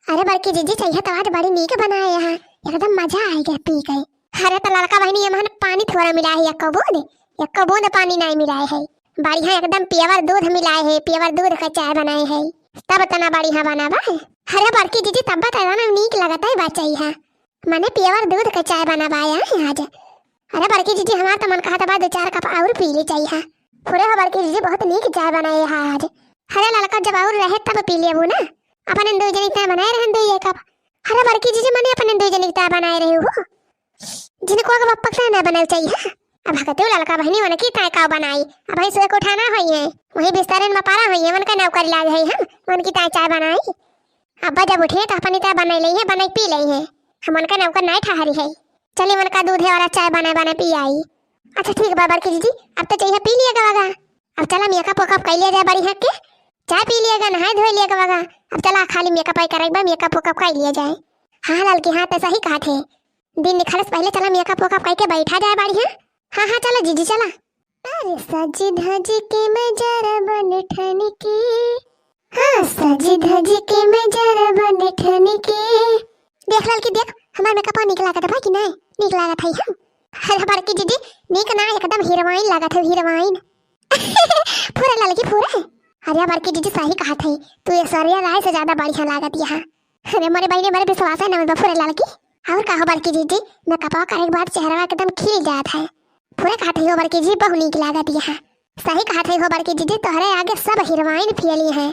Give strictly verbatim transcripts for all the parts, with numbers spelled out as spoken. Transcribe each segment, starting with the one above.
अरे बड़की जीजी, चइहा तो आज बड़ी नीक बनाए हैं, एकदम मजा आइ गया पी के। अरे तो ललका बहिनी, एमहन पानी थोड़ा मिलाए है, एक्को बूंद, एक्को बूंद पानी नाहीं मिलाए है। बढ़िया एकदम pure दूध मिलाए है, pure दूध का चाय बनाए है, तब इतना बढ़िया बना बा। अरे बड़की जीजी, तब तो इतना नीक लगत है बा चइहा, मने pure दूध का चाय बना बा आज। अरे बड़की जीजी, हमार तो मन कहत बा दो चार कप और पी ली चइहा। फुरे हो बड़की जीजी, बहुत नीक चाय बनाए है आज। अरे ललका, जब और रहे तब पी लेबू ना, अपने दुइ जनी ताईं बनाए रहन दुइये कप। अरे बड़की जीजी, मने अपने दुइ जनी ताईं बनाए रहे हो, झिनकुआ के बप्पा के ताईं ना बनाए चइहा। अब हकते ललका बहिनी, उनकी ताईं का बनाई, अब भाई सुबह के उठाना होइहैं, वही बिस्तरन में परा होइहैं, उनका नौकरी लाग है हम उनकी ताईं चाय बनाई। अब्बा जब उठिहैं तो अपनी ताईं बनाई लेइहैं, बनाई पी लेइहैं, हम उनका नौकर नाहीं ठहरी है। चली उनका दूधे वाला चाय बनाए बनाए पी आई। अच्छा ठीक बा बड़की जीजी, अब तो चइहा पी लिया गवा गा। अब चला makeup वेकअप कइ लिया जाए बड़ी हक के, चाय पी लिया गा, नहाए धोए लिया गवा गा। अब चला खाली makeup आई करे बा, makeup वेकअप कइ लिया जाए। हाँ ललकी, हाँ तो सही कहत है, दिन निखरे से पहिले चला makeup वेकअप कइ के बैठा जाए बढ़िया। हाँ हाँ चला जीजी चला। अरे सज धज के मैं जरा बन ठन के, हाँ सज धज के मैं जरा बन ठन के। देख ललकी देख, हमार मेकअपवा नीक लागत बा कि नाहीं? नीक लागत है हम। अरे बड़की जीजी, नीक ना, एकदम हीरोइन लागत है, हीरोइन। फुरे ललकी फुरे। अरे बड़की जीजी सही कहत है, तू ऐश्वर्या राय से ज्यादा बढ़िया लागत यहाँ। अरे मोरे बहिनी, मोरे विश्वास है ना बा फुरे ललकी। और का हो बड़की जीजी, मेकअपवा करे के बाद चेहरा एकदम खिल जात है। फुरे कहत है हो बड़की जी, बहुत नीक लागत यहाँ। सही कहत है हो बड़की जीजी, तोहरे आगे सब हीरोइन फेल हैं।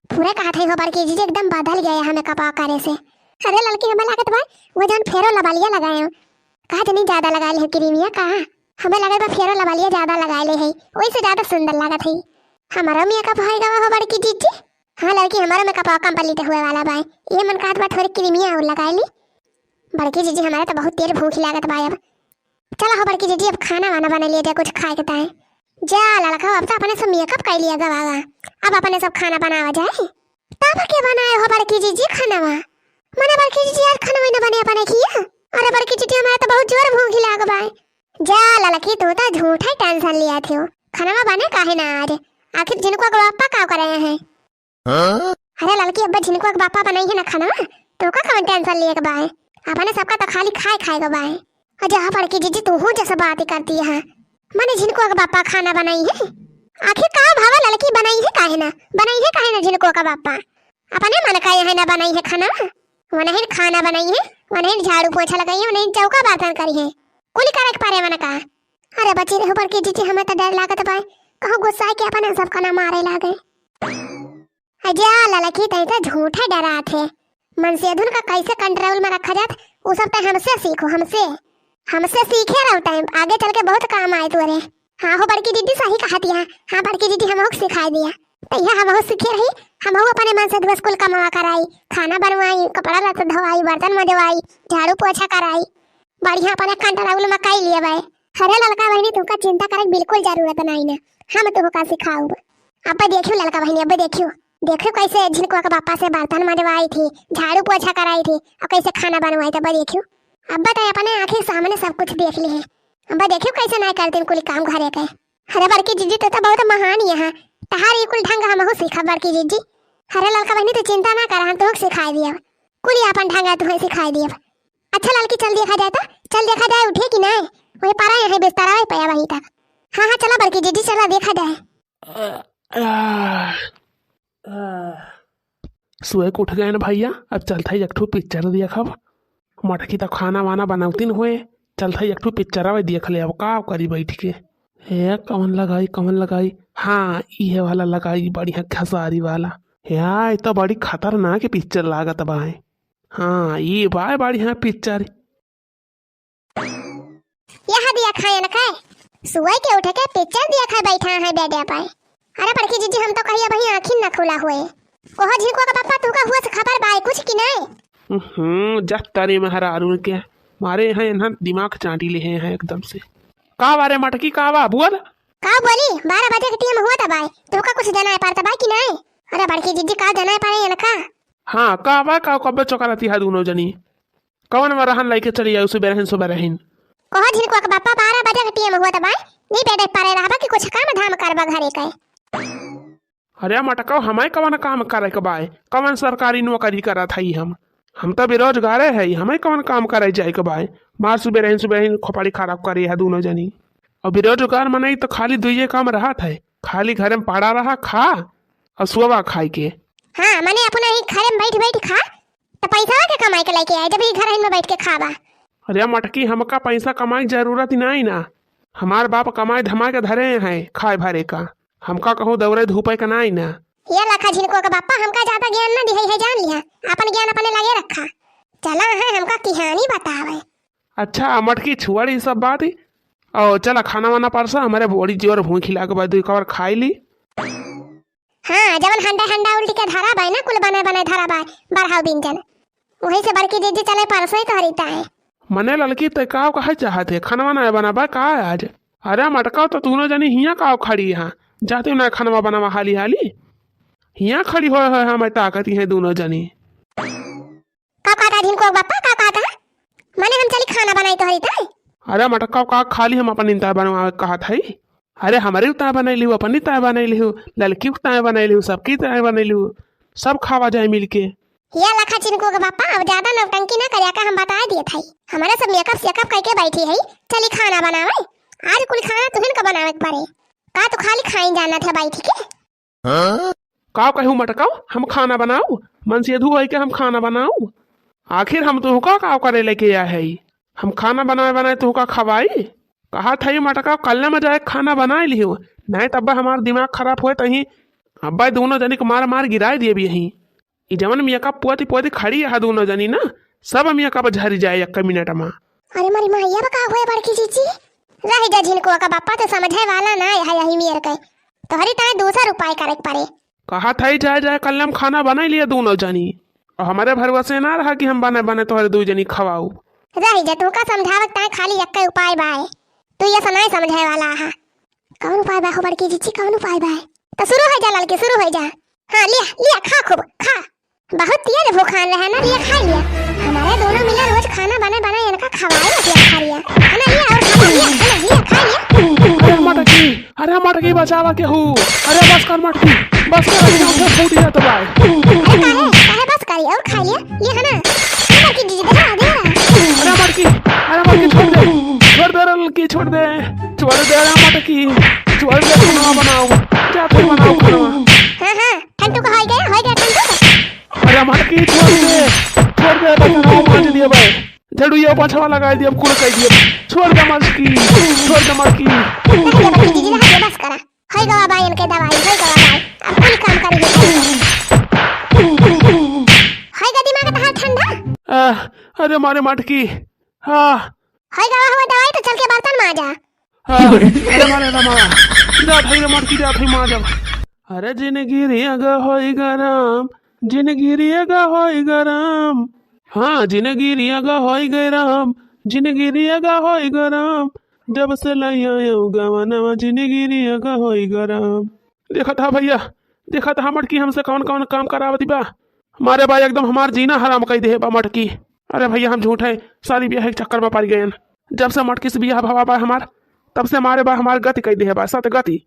फुरे कहत है हो बड़की जीजी, एकदम बदल गया है मेकअपवा करे से। अरे ललकी, हमें लागत बा वो जौन फेरो लबालिया लगाए हो, का जनी ज्यादा लगाए ले हो क्रीमिया का? हमें लागत बा फेरो लबालिया ज्यादा लगाए ले है, वही से ज्यादा सुंदर लागत है। हमारा मेकअप होए गवा हो बड़की जीजी। हाँ ललकी, हमारा मेकअप complete हुए वाला बा। ये मन कहत बा थोड़ी क्रीमिया और लगाए ली। बड़की जीजी, हमारे तो बहुत तेज भूख लागत बा अब। चला हो बड़की जीजी, अब खाना वाना बना लिया जाए, कुछ खाए के ताईं। जा ललका, अब तो अपने सब मेकअप कर लिया गवा गा, अब अपने सब खाना बनावा जाए। तब के बनाए हो बड़की जीजी खानावा? मने बड़की जीजी, आज खाना वाना बने अपने किया? अरे बड़की जीजी, हमारे तो बहुत जोर भूख लाग बा। जा ललकी, तू तो झूठा ही टेंशन लिया थी हो। खानावा बने काहे ना आज? आखिर झिनकुआ के बापा का करे हैं? हाँ? अरे ललकी, अब्बे झिनकुआ के बापा बनाई है ना खानावा, तो का कौन टेंशन लिए के बाय? अपने सबका तो खाली खाए खाए के बाय। अरे हाँ बड़की जीजी, तू हूँ जैसे बात ही करती है। मने झिनकुआ के बापा खाना बनाई है? आखिर का भावा ललकी, बनाई है काहे ना? बनाई है काहे ना झिनकुआ का बापा? अपने मन का यहाँ ना बनाई है खाना, वनहिन खाना बनाई है, वनहिन झाड़ू पोछा लगाई है, वनहिन चौका बर्तन करी है, कुल करे के परे मन का। अरे बची रहो बड़की जीजी, हमें तो डर लागत बाय, कहूँ गुस्सा के अपने सबका ना मारे लागे। अजा ललकी, तई तो झूठे डरात है, मनसेधुन का कैसे कंट्रोल में रखा जात, वो सब तो हमसे सीखो, हमसे, हमसे सीखे रहो, टाइम आगे चल के बहुत काम आए तोरे। हाँ हो बड़की दीदी, सही कहत यहाँ। हाँ बड़की दीदी, हमहू के सिखाई दिया। तैया हमहू सीखे रही, हमहू अपने मन से दुआ स्कूल कमावा कराई, खाना बनवाई, कपड़ा लत्ता धोवाई, बर्तन मजवाई, झाड़ू पोछा कराई, बढ़िया अपने कंट्रोल में कई लिए बाय। अरे ललका बहिनी, तुमका चिंता करे के बिल्कुल जरूरत नहीं ना, हम तुमका सिखाऊब। अब देखियो ललका बहिनी, अब देखियो, देखियो कैसे झिनकुआ के बापा से बर्तन मजवाई थी, झाड़ू पोछा कराई थी, और कैसे खाना बनवाई थी, अब देखियो। अब तो अपने आँखी सामने सब कुछ देख ली है। अब देखियो कैसे नहीं करती कुल काम घरे के। अरे बड़की जीजी, तू तो बहुत महान यहाँ, तहार ई कुल ढंग हमहू सीखब बड़की जीजी। अरे ललका बहिनी, तू चिंता ना कर, हम तुहक सिखाई दियब, कुल अपन ढंग तुहे सिखाई दियब। अच्छा ललकी, चल देखा जाए तो, चल देखा जाए उठे कि नहीं, वही परा यहाँ बिस्तरा पे वही तक। हाँ हाँ, चला बड़की जीजी, चला देखा जाए। आह, आह। सुबह के उठ गए ना भैया, अब चलत है एक ठो पिक्चर देखब। मटकी तो खाना वाना बनावती न होए, चलत है एक ठो पिक्चर आवे देख ले, अब का करी बैठ के। हे कवन लगाई, कवन लगाई? हाँ, इहे वाला लगाई, बढ़िया खेसारी वाला। यार, ई तो बड़ी खतरनाक पिक्चर लागत बाय। हाँ, ई बाय बढ़िया पिक्चर। यह दिया खाए न खाए, सुबह के उठ के पिक्चर दिया खाए बैठा है बेडे पे। अरे बड़की जीजी, हम तो कही अबहीं आँखी न खुला हुए। कहो झिनकुआ का पापा, तुहका हुआ से खबर बाय कुछ कि नहीं? हम्म, जब तारे मेहरारू के मारे हैं, इन्हन दिमाग चाटी ले हैं एकदम से। का बारे मटकी, का बा, बोल। का बोली, बारह बजे के टीम हुआ था बाय, तुहका कुछ जनाए पड़ता बाय कि नहीं? अरे बड़की जीजी, का जनाए पड़े इनका? हाँ, का बा, का कब्बे चौका रहती है दोनों जनी? कवन में रहन लइके चली आऊ सुबह रहन, सुबह रहन। कहो झिनकुआ के बापा, बारह बजे के टीम हुआ था बाय, नहीं बेडे परे रहबा कि कुछ काम धाम करबा घरे के। अरे मटकौ, हमें कवन काम करे के बाय? कवन सरकारी नौकरी करत हई हम? हम तो बेरोजगारे हई, हमें कवन काम करे जाए के बाय? मार सुबेरहिन सुबेरहिन खोपड़ी खराब करे है दूनो जनी। और बेरोजगार मनई तो खाली दुइये काम रहत है, खाली घरे में पड़ा रहा, खा और सोवा खाए के। हाँ, मने अपना ही घरे में बैठ बैठ खा, तो पैसा के कमाई के लेके आए, जब ही घर में बैठ के खाबा। अरे मटकी, हमका पैसा कमाई के जरूरत ही नहीं ना, हमार बाप कमाई धमाई के धरे हैं खाए भरे का, हमका कहूँ दौड़े धूपे का नहीं ना। ये लखा झिनकुआ के बापा, हमका ज्यादा ज्ञान ना दिहई है, जान लिया, अपन ज्ञान अपने लगे रखा। चला है हमका किहानी बतावे। अच्छा मटकी, छोड़ ई सब बात ही। और चला खाना वाना परसा, हमारे बड़ी जोर भूख लाग बा, दुई कवर खाई ली। हाँ, जवन हंडा हंडा उल्टी के धरा बाय ना, कुल बने बने धरा बाय, बरहाव बिंजन। वही से बड़की जीजी चले परसों ही तोहरी ताए। मने ललकी, ते का कहे चाहत है? खानवा ना बनाबा का आज? अरे मटका, तो तूनो जनी हियाँ का खड़ी है? जाते ना खानवा बनावा हाली हाली। हियाँ खड़ी होए होए हमें ताकती है दूनो जनी। का कहता झिनकुआ के बापा, का कहता? मने हम चली खाना बनाई तोहरी ताई? अरे मटका, का खाली हम अपन इंता बनवावे कहत हई? अरे हमरे उताय बनाई लिहू, अपन इंता बनाई लिहू, ललकी उताय बनाई लिहू, सबकी उताय बनाई लिहू, सब खावा जाए मिलके। या लखा झिनकुआ के बापा, अब ज्यादा नौटंकी ना करिया का, हम बताए दिए थाई। हमारे सब मेकअप सेकअप करके बैठी है, चली खाना बनावे। आज कुल खाना तुहिन का बनावे के पड़े। का तू खाली खाई जाना था बैठ के? हाँ? का कहू मटकाऊ, हम खाना बनाऊ? मनसेधू होई के हम खाना बनाऊ? आखिर हम तुहका का करे लेके आए हई? हम खाना बनाए बनाए तुहका खवाई? कहा था मटकाऊ, कल्ले में जाए खाना बनाए लिहो, नहीं तब हमार दिमाग खराब होए तहीं अब्बा दूनो जनी के मार मार गिराए दिए भी यहीं। ई जवन मेकअप पोती पोती खड़ी है दूनो जनी ना, सब मेकअप झरी जाए एक मिनट में। अरे मारी माई, अब का हुए बड़की जीजी? रह जा झिनकुआ का बापा, तो समझे वाला ना है यही मेर के। तोहरी ताए दूसर उपाय करे के पड़े। कहा था जाए जाए कल्लम खाना बनाई लिया दूनो जनी, और हमारे भरोसे ना रहा कि हम बने बने तोहरे दू जनी खवाऊ। रह जा, तू का समझावे के ताए खाली एक उपाय बाए। तू ये सुनाए समझे वाला है। कौन उपाय बा हो बड़की जीजी, कौन उपाय बा? तो शुरू हो जा ललकी, शुरू हो जा। हाँ, लिया, लिया, खा खूब, खा। बहुत तेज भूखान रहे ना, लिया, खा लिया। हमारे दोनों मिला रोज खाना बने बने इनका खवाए, लिया, खा लिया। खाना लिया और खाना लिया, खाना लिया, खा लिया। अरे मटकी, अरे मटकी, बचावा केहू। अरे बस कर मटकी, बस कर, अरे फूट गया तो भाई। अरे काहे, काहे बस करी और खा लिया, ये है ना। ये मटकी दीजिए, दे रहा, दे रहा। अरे मटकी, अरे मटकी, छोड़ दे, छोड़ दे रे ललकी, छोड़ दे। छोड़ दे रे मटकी, छोड़ दे, खाना बनाओ, जाते बनाओ खाना। हाँ, हाँ, ठंडू का हो गया, हो गया ठंडू का। अरे मटकी, छोड़ दे, छोड़ दे, बस खाना मांज दिया भाई, झाड़ू ये पोछवा लगा दिया, अब कुल कर दिया, छोड़ दे मटकी, छोड़ दे मटकी। रह जा मटकी दीदी, रह जा, बस करा, हो गवा बाई इनके दवाई, हो गवा बाई, अब कुल काम करेगी। हो गया दिमाग तहार ठंडा? आ, अरे मारे मटकी, हाँ। हो गवा हुआ दवाई तो चल के बर्तन मांजा। हाँ, अरे मारे रामा, जात हई रे मटकी, जात हई मांजब। अरे जिनगी रिया गा होई गरम, जिनगी रिया गा होई गरम। हाँ, जिनगी रिया गा होई गरम, जिनगी रिया गा होई गरम। जब से लई आयो गवनवा, जिनगी रिया गा होई गरम। देखत हा भैया, देखत हा मटकी हमसे कौन कौन काम करावत बा। मारे बा एकदम हमार जीना हराम कई देहे बा मटकी। अरे भैया हम झूठ है, शादी ब्याह के चक्कर में पड़ गए। जब से मटकी से ब्याह भवा बा हमार, तब से मारे बा हमार गति कई देहे बा, सत गति।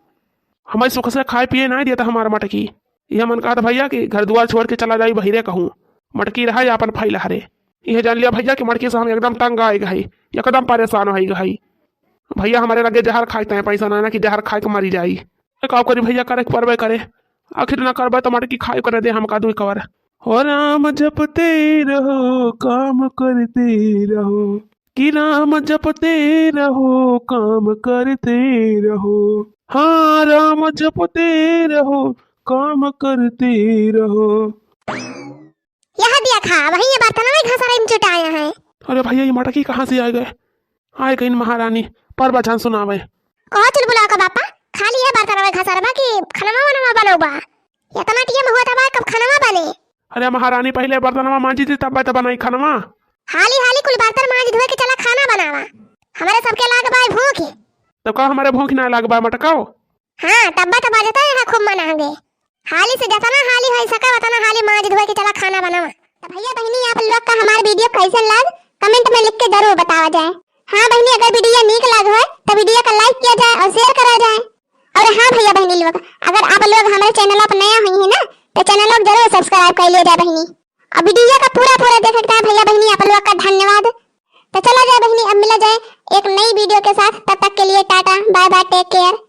हमें सुख से खाए पिए नहीं देता हमार मटकी। यह मन कहत भैया कि घर दुआर छोड़ के चला जाई बहिरे कहूँ। मटकी रहा या अपन फैला हरे। यह जान लिया भैया कि मटकी से हम एकदम तंग आए गए, एकदम परेशान हो गए। भैया हमारे लगे जहर खाए तय पैसा ना, ना कि जहर खाए के मरी जाई। ए, का करी भैया, करे के परबे करे, आखिर ना करबे तो मटकी खाए करे दे हमका दुई कवर। हो राम जपते रहो, काम करते रहो, कि राम जपते रहो, काम करते रहो। हाँ, राम जपते रहो, काम करते रहो। यह दिया खा, वही ये बर्तन में घसराई में चुटाया है। अरे भैया, ये मटकी कहाँ से आ गए? आए गइन महारानी, पर बचन सुनावे। कहो चुलबुला का बापा, खाली है बर्तन में घसरबा कि खनवा वनवा बनौबा? इतना टीम हुआ था बा, कब खनवा बने? अरे महारानी, पहले बर्तनवा मांजी थी, तब तो बनाई खनवा। हाली हाली कुल बर्तन मांज धोए के चला खाना बनावा। हमारे सबके लाग बाय भूख। तो का हमारे भूख ना लाग बाय मटकाओ? हाँ, तब्बा तो बजता है खूब मनांगे। हाली से जतना हाली होई सके, उतना हाली मांज धोए के चला खाना बनावा। तो भैया बहिनी, आप लोग का हमार वीडियो कैसन लाग, कमेंट में लिख के जरूर बतावा जाए। हाँ बहिनी, अगर वीडियो नीक लाग होए, तो वीडियो का लाइक किया जाए और शेयर करा जाए। और हाँ भैया बहिनी लोग, अगर आप लोग हमरे channel पर नया हुई है ना, तो channel को जरूर subscribe कर लिया जाए बहिनी। और video का पूरा पूरा देखे के भैया बहिनी आप लोग का धन्यवाद। तो चला जाए बहिनी, अब मिला जाए एक नई video के साथ। तब तक के लिए टाटा, bye bye, take care।